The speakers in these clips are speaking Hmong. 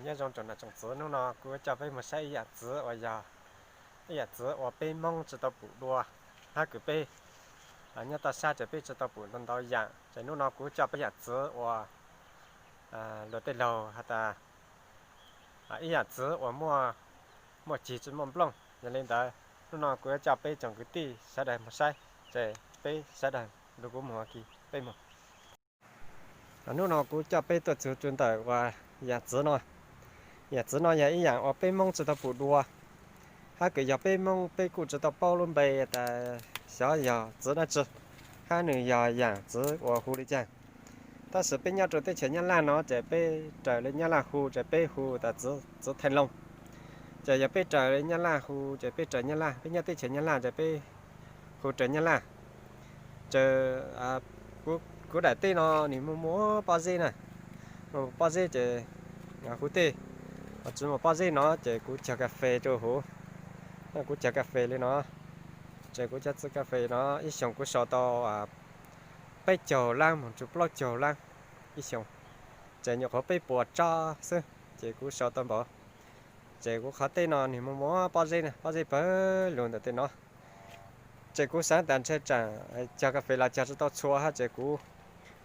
Nyob zoo tsoom nam tsoom txwv, hnub no kuv coj peb mus saib ib yaam txwv uas yog ib yaam txwv uas peb Moob tsi tau pum dua, hab kws peb nyob toj sab ces peb tsi tau pum ntau ntau yaam. Ces hnub no kuv coj peb yaam txwv uas luag tej laug has tas ib yaam txwv uas muaj cig tsi muaj nplooj. Yog li ntawd, hnub no kuv yuav coj peb tsoom kwv tij sawv daws mus saib, ces peb sawv daws nrug kuv mus ua ke, peb mus. Hnub no kuv coj peb tuaj txug rua ntawm uas yaam txwv no. Yaam txwv no yog ib yaam uas peb Moob tsi tau pum dua, hab kws yog peb Moob peb kuj tsi tau paub lub npe tas xyov yog txwv dlaab tsi, hab nwg yog yaam txwv uas hu li caag. Tab sis peb nyob rua teb chaws Nyab Laj no ces peb raws li Nyab Laj hu ces peb hu tas txwv, txwv Thaij Looj. Ces yog peb raws li Nyab Laj hu ces peb raws Nyab Laj, peb nyob teb chaws Nyab Laj ces peb hu raws Nyab Laj. Ces kuv daim teb no nwg muaj muaj pob zeb na, muaj pob zeb ces huv teb, tsi muaj pob zeb no ces kuv cog kas fes rua huv. Kuv cog kas fes li no, ces kuv cov txwv kas fes no ib xyoos kuv sau tau peb caug lab moog rua plaub caug lab ib xyoos, ces nyuam qhuav peb puas tsob xwb ces kuv sau tau npaum. Ces kuv qhov teb no nwg muaj muaj pob zeb na, pob zeb pawg lug ntawm tej no. Ces kuv xaav tas ntshe tsaam cog kas fes los cog tsi tau txhua hab ces kuv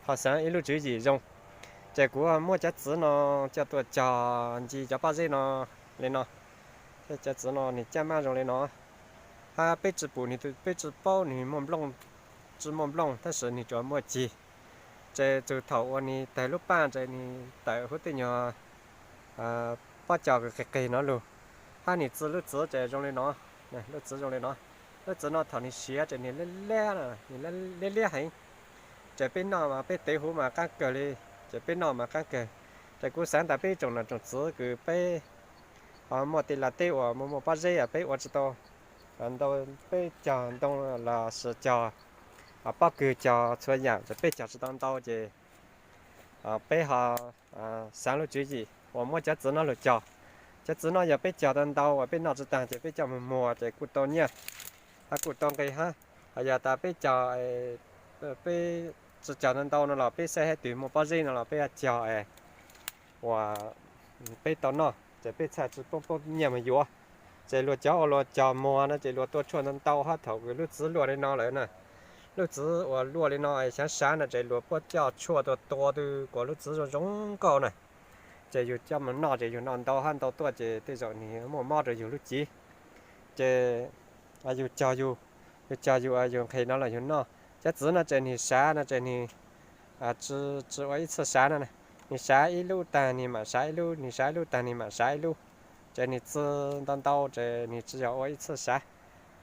ho xaav ib lub tswv yim zoo. Ces kuv muab cov txwv no coj tuaj cog nce cov pob zeb no li no. Cov txwv no nwg caj maj zoo li no, hab peb tsi pum nwg, peb tsi paub nwg muaj nplooj tsi muaj nplooj, tab sis nwg tsuas muaj cig. Ces txug thaum uas nwg tawg lub paj ces nwg tawm huv tej nyuag pob cos qis qis no lug, hab nwg txi lub txwv ces zoo li no. Lub txwv zoo li no. Lub txwv no thaum nwg siav ces nwg liab liab, nwg liab liab heev. Ces peb noj mas peb tev huv mas qaab kawg li, ces peb noj mas qaab kawg. Ces kuv xaav tas peb tsoom nam tsoom txwv kws peb ho muaj tej laj teb uas muaj muaj pob zeb, peb ua tsi tau ntau, peb cog ntoo los sis cog pob kws, cog txhua yaam ces peb cog tsi tau ntau ces peb ho xaav lub tswv yim uas muab cov txwv no lug cog. Cov txwv no yog peb cog tau ntau uas peb noj tsi taag ces peb coj moog muag ces kuj tau nyiaj, hab kuj tau nqi hab. Yog tas peb cog, peb tsi cog ntau ntau no los peb saib hab twg muaj pob zeb no los peb cog uas peb tau noj ces peb txhaj tsi poob poob nyiaj moog yuav. Ces luag cov uas luag cog muag no ces luag tua tshuaj ntau ntau hab thaum lub txwv luaj li no lawm na. Lub txwv uas luaj li no xyaav sav no ces luag puab coj tshuaj tua tua tw kuas lub txwv zoo zoo nkauj na. Ces yug coj moog noj ces yug noj ntau hab ntau tuaj ces tej zaum nwg muaj mob rua yug lub cev. Ces yug cog yug, yug cog yug, yug nqhis no los yug noj. Cov txwv no ces nwg sav no ces nwg tsi ua ib txhia sav no, nwg sav ib lub taag nwg mam sav ib lub, nwg sav ib lub taag nwg mam sav ib lub. Ces nwg txi ntau ntau ces nwg tsi yog ua ib txhia sav.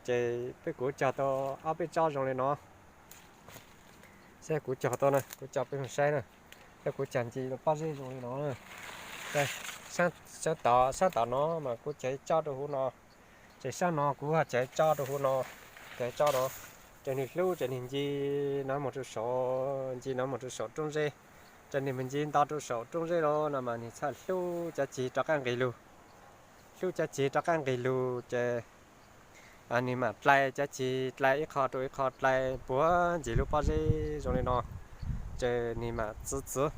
Ces peb kuv cog tau ob peb tsob zoo li no. Saib kuv cog tau na, kuv cog peb moog saib na. Saib kuv cog nce pob zeb zoo li no. Saab tom, saab tom no mas kuv cog ib tsob rau huv no. Ces saab no kuv cog ib tsob rau huv no, cog ib tsob no. Ces nwg hlub ces nwg nce no moog rau saum, nce no moog rau saum roob zeb. Ces nwg moog nce nto rau saum roob zeb lawm no mas nwg txhaj hlub cov ceg rov qaab nqis lug. Hlub cov ceg rov qaab nqis lug ces nwg mam dlai cov ceg, dlai ib qho rau ib qho, dlai puag ncig lub pob zeb zoo li no. Ces nwg mam txwv txwv.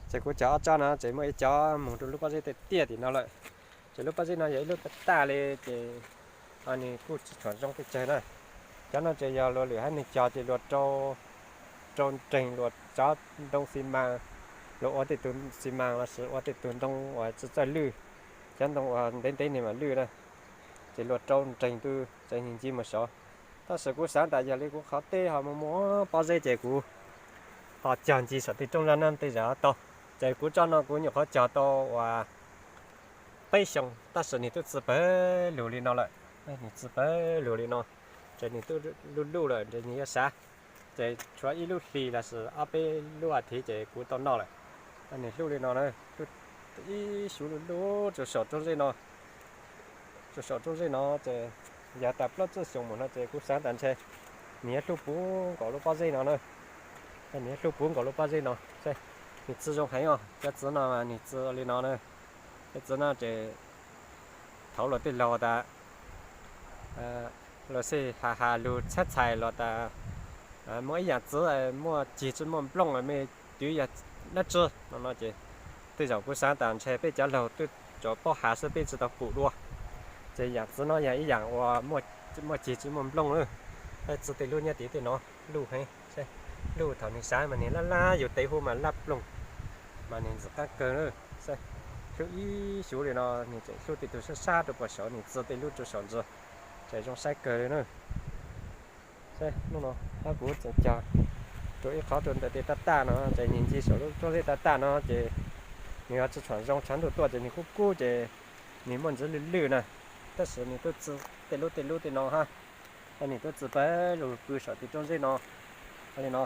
Ces kuv cog ob tsob no ces muaj ib cov moog rau lub pob zeb tiaj tiaj tim no lawm. Ces lub pob zeb no yog ib lub tag tag li ces nwg kuj tsi tshua zoo pes tsawg na. Cov no ces yog luag lwm hab nwg cog ces luag rau, rau nreeg luag cov ntoo xi mas, luag ua tej tug xi mas los sis ua tej tug ntoo uas tsi txawj lwj, cov ntoo uas ntev ntev nwg mam lwj na. Ces luag rau nreeg tw ces nwg nce moog saud. Tab sis kuv xaav tas yog li kuv qhov teb ho muaj muaj pob zeb ces kuv ho cog nce saum tej roob zag na tej zag tau. Ces kuv tsob no kuv nyuam qhuav cog tau uas peb xyoos tab sis nwg tub txi pawg lug li no lawm. Nwg txi pawg lug li no, ces nwg tub luj luj lawm ces nwg yuav sav. Ces tshuav ib lub hli los sis ob peb lub as thiv ces kuv tau noj lawm. Nwg hlub li no na, ib xyuv luj luj rau saum roob zeb no. Rau saum roob zeb no ces yog tas plaub tsib xyoos mus no ces kuv xaav tas ntshe nwg yuav hlub puv nkaus lub pob zeb no na. Nwg yuav hlub puv nkaus lub pob zeb no. Nwg txi zoo heev os, cov txwv no nwg txi li no na. Cov txwv no ces thaum luag tej laug tas, luag xij has has lug txhab txhais los tas muaj ib yaam txwv muaj ceg tsi muaj nplooj mej twv yog dlaab tsi no no ces Tej zaum kuv xav tas ntshe peb cov laug twb tso pob hav xwb peb tsis tau pum dua. Ces yam txiv no yog ib yam uas muaj cig tsis muaj nplooj lawm. Txiv tej lub nyob tim tej no, luj heev. Luj thaum nws sab mas nws lab lab yus tes hu mas lab ploog, mas nws ntxim qab kawg na. Hlub ib xyuv li no, nws tseem hlub tej tug sab sab rau puag saud, nws txi tej lub rau saum ntsis, ces zoo saib kawg li na. Hnub no kuv tseem cog rau ib qhov rau ntawm tej taj taj no, ces nws ncig saum lub rooj zeb taj taj no, ces nws ho tsis tshua zoo, tshav ntuj tuaj ces nws kub kub ces nws muaj ntsis lwj lwj na. Tab sis nws tuaj txi tej lub tej lub tej no hab, nws tuaj txi pawg lug pw saum tej rooj zeb no li no.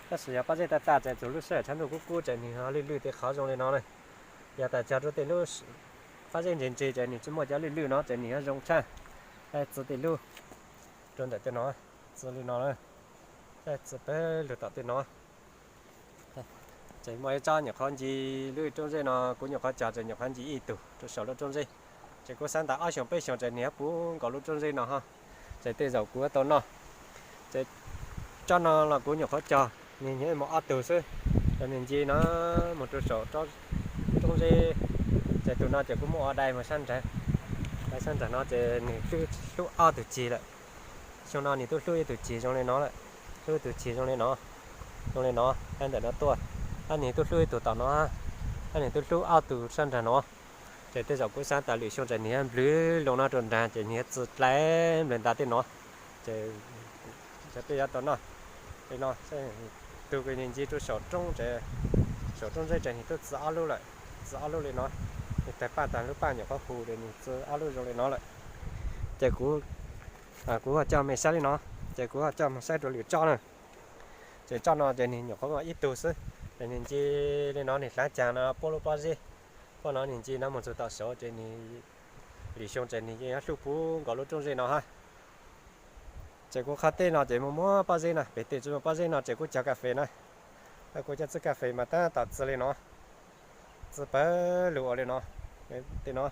Tab sis yog pob zeb taj taj ces txug lub sij hawm tshav ntuj kub kub ces nws ho lwj lwj tej qhov zoo li no na. Yog tas cog rau tej lub pob zeb ntse ntse ces nws tsis muaj cov lwj lwj no ces nws ho zoo tshaj. Txi tej lub rau ntawm tej no, txi li no, txi pawg lug tom tej no. Ces muaj ib tsob nyuam qhuav ncig lub rooj zeb no, kuv nyuam qhuav cog ces nyuam qhuav ncig ib tug rau saum lub rooj zeb. Ces kuv xav tas ob xyoos peb xyoos ces nws ho puv nkaus lub rooj zeb no ho, ces tej zaum kuv yuav tau noj. Ces tsob no los kuv nyuam qhuav cog, nws nyob mus ob tug xwb, ces nws ncig no mus rau saum rooj zeb. Ces tus no ces kuv muab ua dai mus sab nraud, dai sab nraud no ces nws twb hlub ob tug cig lawm. Xyoo no nws twb hlub ib tug cig zoo li no lawm, hlub ib tug cig zoo li no, zoo li no, hab ntawm no tuaj, hab nws twb hlub ib tug tom no, hab nws twb hlub ob tug sab nraud no. Ces tej zaum kuv xav tas lwm xyoo ces nws yuav nplwg loo no rau nraud ces nws yuav txi dlai nplawg ntav tej no, ces cov peb yuav tau noj li no. Tus nws ncig rau saum roob, saum roob zeb ces nws twb txi ob lub lawm, txi ob lub li no. Nws tawg paj tag lub paj nyuam qhuav hu ces nws txi ob lub zoo li no lawm. Ces kuv, kuv ho coj mej saib li no, ces kuv ho coj mus saib rau lwm tsob na. Ces tsob no ces nws nyuam qhuav muaj ib tug xwb, ces nws ncig li no nws hlaav caag no puab lub pob zeb, puab no nws ncig no mus txug tom saud ces nws, lwm xyoo ces nws yeej yuav hlub puv nkaus lub roob zeb no hab. Ces kuv qhov teb no ces muaj muaj pob zeb na, pem tej tsis muaj pob zeb no ces kuv cog kas fes na. Kuv cov txiv kas fes mas tab tom txi li no, txi pawg lug ua li no, tej no,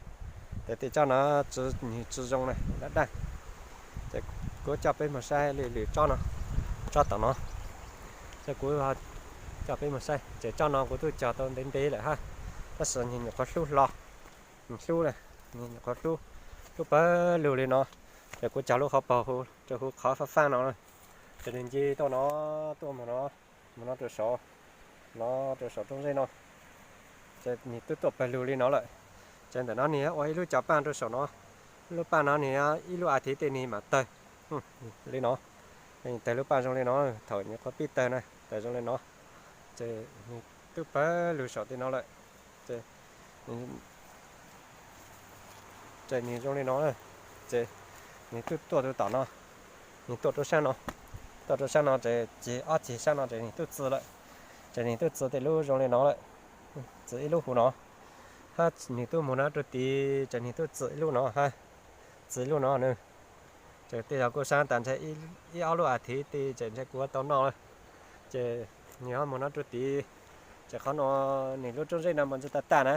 ces tej tsob no nws tsis zoo na, daj daj. Ces kuv coj peb mus saib li lwm tsob no, tsob tom no, ces kuv coj peb mus saib. Ces tsob no kuv twb cog tau ntev ntev lawm hab, tab sis nws nyuam qhuav hlub hlo, nws hlub, nws nyuam qhuav hlub, hlub pawg lug li no. Ces kuv cog lub qhov paug hu rau huv qhov fab fab no, ces nws ncig tuaj no, tuaj mus no, mus no rau saud, no rau saum roob zeb no. Ces nws twb tuaj pawg lug li no lawm. Ces ntawm no nws ua ib lub cov paj rau saum no, lub paj no nws ib lub as thiv tej nws mam tawg li no. Tawg lub paj zoo li no, thaum nyuam qhuav pib tawg na, tawg zoo li no. Ces nws twb pawg lug saum tej no lawm. Ces nws zoo li no, ces nws twb tuaj rau tom no, nws tuaj rau sab no, tuaj rau sab no ces ceg ob ceg sab no ces nws twb txi lawm. Ces nws twb txi tej lub zoo li no lawm, txi ib lub huv no, hab nws twb mus no rau tid ces nws twb txi ib lub no hab, txi ib lub no na. Ces tej zaum kuv xav tas ntshe ib ob lub as thiv tid ces ntshe kuv yuav tau noj lawm. Ces nws ho mus no rau tid, ces qhov no nws lub roob zeb no mas ntxim tag tag na.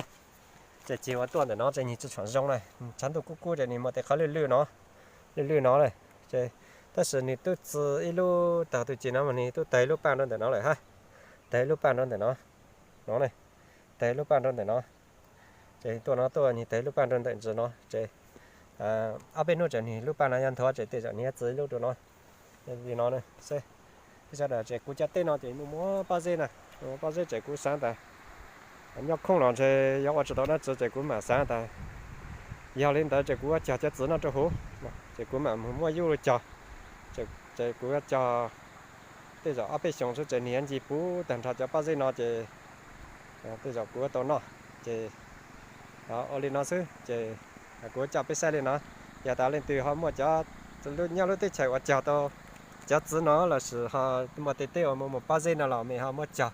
Ces ceg uas tuaj ntawm no ces nws tsis tshua zoo na, tshav ntuj kub kub ces nws muaj tej qhov lwj lwj no, lwj lwj no lawm. Ces tab sis nws twb txi ib lub, tag tus ceg no mas nws twb tawg ib lub paj rau ntawm no lawm hab, tawg ib lub paj rau ntawm no, no, tawg ib lub paj rau ntawm no. Ces tuaj no tuaj nws tawg ib lub paj rau ntawm ntsis no ces ob peb hnub ces nws lub paj no yuav nthuav ces tej zaum nws yuav txi ib lub rau no. Li no xwb, sawv daws, ces kuv cov teb no ces muaj muaj pob zeb na, pob zeb ces kuv xav tas nyob khoob los ntshe yuav ua tsis tau dab tsi ces kuv mam xav tas yog li ntawd ces kuv yuav cog cov txiv no rau huv, ces kuv mam mus muab ib lub cog, ces kuv yuav cog tej zaum ob peb xyoos xwb ces nws yuav ncig puv tag nrho cov pob zeb no ces tej zaum kuv yuav tau noj. Ces ua li no xwb ces kuv coj peb saib li no, yog tas leej twg ho muaj cov, nyob lub teb chaws uas cog tau cov txiv no lossis ho muaj tej teb uas muaj muaj pob zeb no los mej ho muab cog,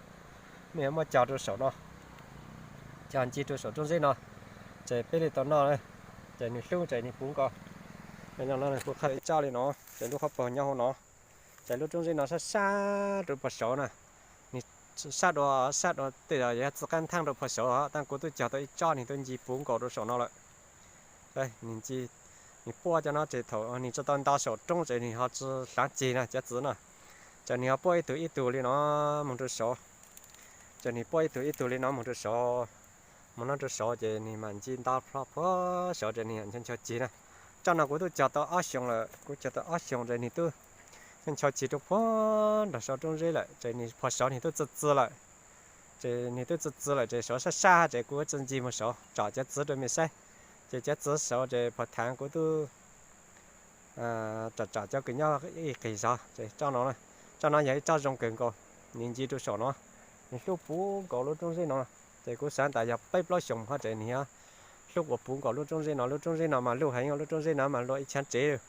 mej ho muab cog rau saum no, cog ncig rau saum roob zeb no, ces peb li tau noj. Ces nws hlub ces nws puv nkaus. Kuv qhov ib tsob li no, ces lub qhov paug nyob hauv no, ces lub roob zeb no sab sab rau puag saud na, nws sab dua, sab dua tej zaum yuav txi qab ntheeb rau puag saud, tab kuv twb cog tau ib tsob nws twb ncig puv nkaus rau saum no lawm. Nws ncig, nws puab cov no ces thaum nws tsis tau nto saum roob ces nws ho tsis hlaav ceg na cov txiv no, ces nws ho puab ib tug ib tug li no mus rau saud, ces nws puab ib tug ib tug li no mus rau saud. mus no rau saud ces nws mam ncig nto plho puag saud ces nws ncho ncho cig na. Tsob no kuv twb cog tau ob xyoos lawm, kuv cog tau ob xyoos ces nws twb ncho ncho cig rau puag nram saud roob zeb lawm ces nws puag saud nws twb txi txi lawm. Ces nws twb txi txi lawm ces saud sab sab ces kuv tsi ncig mus saud tsom cov txiv rau mej saib. Ces cov txiv saud ces puag thav kuv twb tsom tsom cov kws nyob ib qig zog ces tsob no, tsob no yog ib tsob zoo kawg nkaus. Nws ncig rau saum no, nws hlub puv nkaus lub roob zeb no. Ces kuv xav tas yog peb plaub xyoos ho ces nws hlub ua puv nkaus lub roob zeb no. Lub roob zeb no mas luj heev, lub roob zeb no mas luaj ib chav tsev.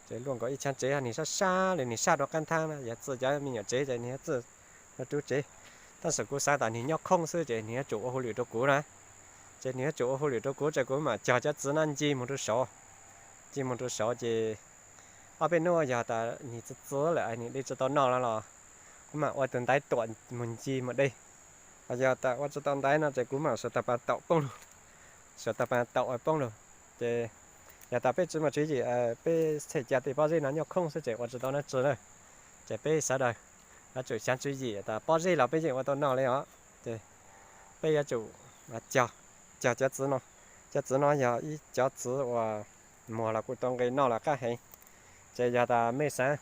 Ces luaj nkaus ib chav tsev, nws sab sab li, nws sab rau qab nthab na, yog txi cov me nyuam tsev ces nws txi rau rub tsev. Tab sis kuv xav tas nws nyob khoob xwb ces nws yuav tsum ua hauj lwm rau kuv na. Ces nws yuav tsum ua hauj lwm rau kuv ces kuv mam cog cov txiv no ncig mus rau saud. Ncig mus rau saud ces ob peb hnub yog tas nws txi txi lawm nws de tsi tau noj los, kuv mam ua tus ntaiv tuam mus ncig mus de. Yog tas ua tsi tau ntaiv no ces kuv mam suav tag pas taum poob lug, suav tag pas taum poob lug. Ces yog tas peb tsi muaj tswv yim, peb txhaj ca tej pob zeb no nyob khoob xwb ces ua tsi tau dab tsi na. Ces peb sawv daws yuav tsum xyav tswv yim tas pob zeb los peb yeej ua tau noj li os. Ces peb yuav tsum cog, cog cov txiv no. Cov txiv no yog ib cov txiv uas muag los kuj tau nqe noj los qab heev. Ces yog tas mej xav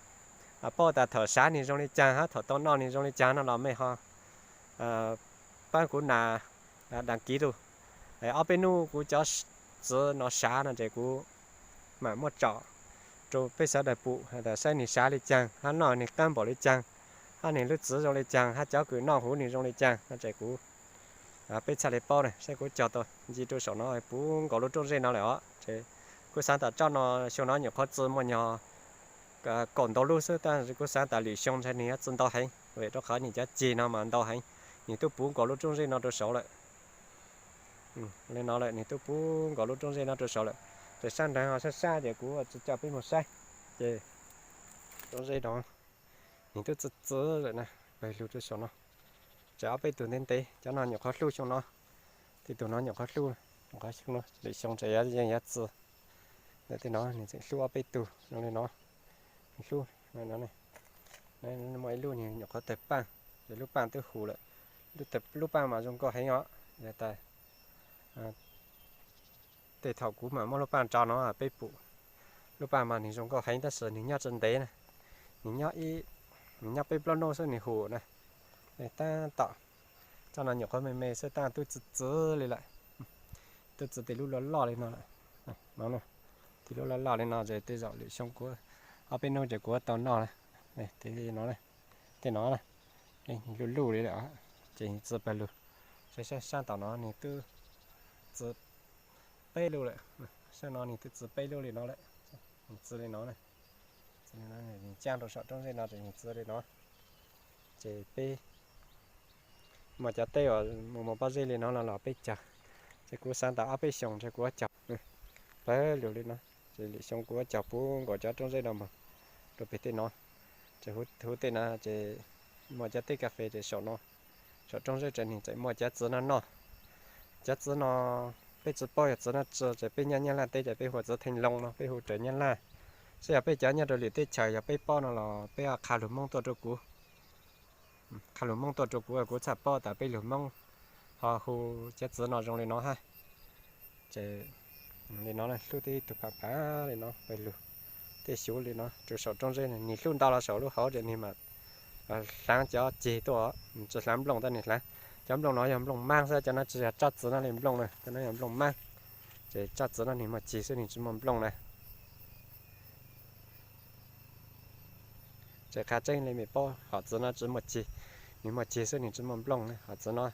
paub tas thaum sav nws zoo li caag hab thaum tau noj nws zoo li caag no los mej ho pab kuv nas đăng ký lug. Ob peb hnub kuv cov txiv no sav no ces kuv mam muab tsom rau peb sawv daws pum tas saib nws sav li caag hab noj nws qab npaum li caag, hab nws lub txiv zoo li caag hab cov kws noj huv nws zoo li caag no ces kuv, peb txhaj li paub na. Saib kuv cog tau ncig rau saum no puv nkaus lub roob zeb no lawm os. Ces kuv xav tas tsob no xyoo no nyuam qhuav txi muaj nyog kaum ntau lub xwb tab sis kuv xav tas lwm xyoo ntshe nws yuav txi ntau heev vim rau qhov nws cov ceg no mas ntau heev. Nws twb puv nkaus lub roob zeb no rau saud lawm. Li no lawm, nws twb puv nkaus lub roob zeb no rau saud lawm. Ces sab nraag ho sab sab ces kuv tsi coj peb mus saib. Ces roob zeb no nws twb txi txi lawm na, pawg lug rau saum no. Ces ob peb tug ntev ntev, cov no nyuam qhuav hlub xyoo no, tej tug no nyuam qhuav hlub, nyuam qhuav hlub no, lwm xyoo ces yeej yuav txi. Ntawm tej no nws tseem hlub ob peb tug zoo li no, hlub. Muaj ib lub nyuam qhuav tawg paaj, ces lub paaj twb huv lawm. Lub paaj mas zoo nkauj heev os, yog tas tej thaum kuv mam muab lub paaj tso no peb pum. Lub paaj mas nws zoo nkauj heev tab sis nws nyob tsi ntev na, nws nyob ib, nws nyob peb plaub hnub xwb nws huv na. Tab tom tsob no nyuam qhuav me me xwb tab twb txi txi li lawm. Twb txi tej lub loj loj li no lawm. Tej lub loj loj li no ces tej zaum lwm xyoo kuv, ob peb hnub ces kuv tau noj na. Tej no, tej no luj luj li lawm, ces txi pawg lug. Saib sab tom no nws twb txi peb lub lawm. Sab no nws twb txi peb lub li no lawm. Txi li no, txi li no, caaj rau saum roob zeb no ces txi li no. Ces peb muaj cov teb uas mus mus pob zeb li no los los peb cog. Ces kuv xav tas ob peb xyoos ntshe kuv yuav cog pawg lug li no. Ces lwm xyoo kuv yuav cog puv nkaus cov roob zeb no mus rau pem tej no. Ces huv tej no ces muaj cov teb kas fes ces saum no, saum roob zeb ces nws tseem muaj cov txiv no noj. Cov txiv no peb tsi paub yog txiv no tsi ces peb nyob Nyab Laj teb ces peb hu txiv theej loo no peb hu raws Nyab Laj. Saib yog peb cov nyob rau lwm teb chaws yog peb paub no los peb qha lus Hmoob tuaj rau kuv. Qha lus Hmoob tuaj rau kuv, kuv txhaj paub tas peb lus Hmoob ho hu cov txiv no zoo li no hab. Ces li no hlub tej tug pam pam li no pawg lug, tej xyuv li no rau saum roob zeb, nws hlub ntau los saum lub hauv ces nws mam hlaav cov ceg tuaj, nws tsi hlaav nplooj tab nws hlaav. Cov nplooj no yog nplooj maab xwb, cov no tsi yog tsob txiv no li nplooj na, cov no yog nplooj maab. Ces tsob txiv no nws muaj ceg xwb nws tsi muaj nplooj na. Tseem qha tseeb li mej paub, hom txiv no tsi muaj ceg, nws muaj ceg xwb nws tsi muaj nplooj na. Hom txiv no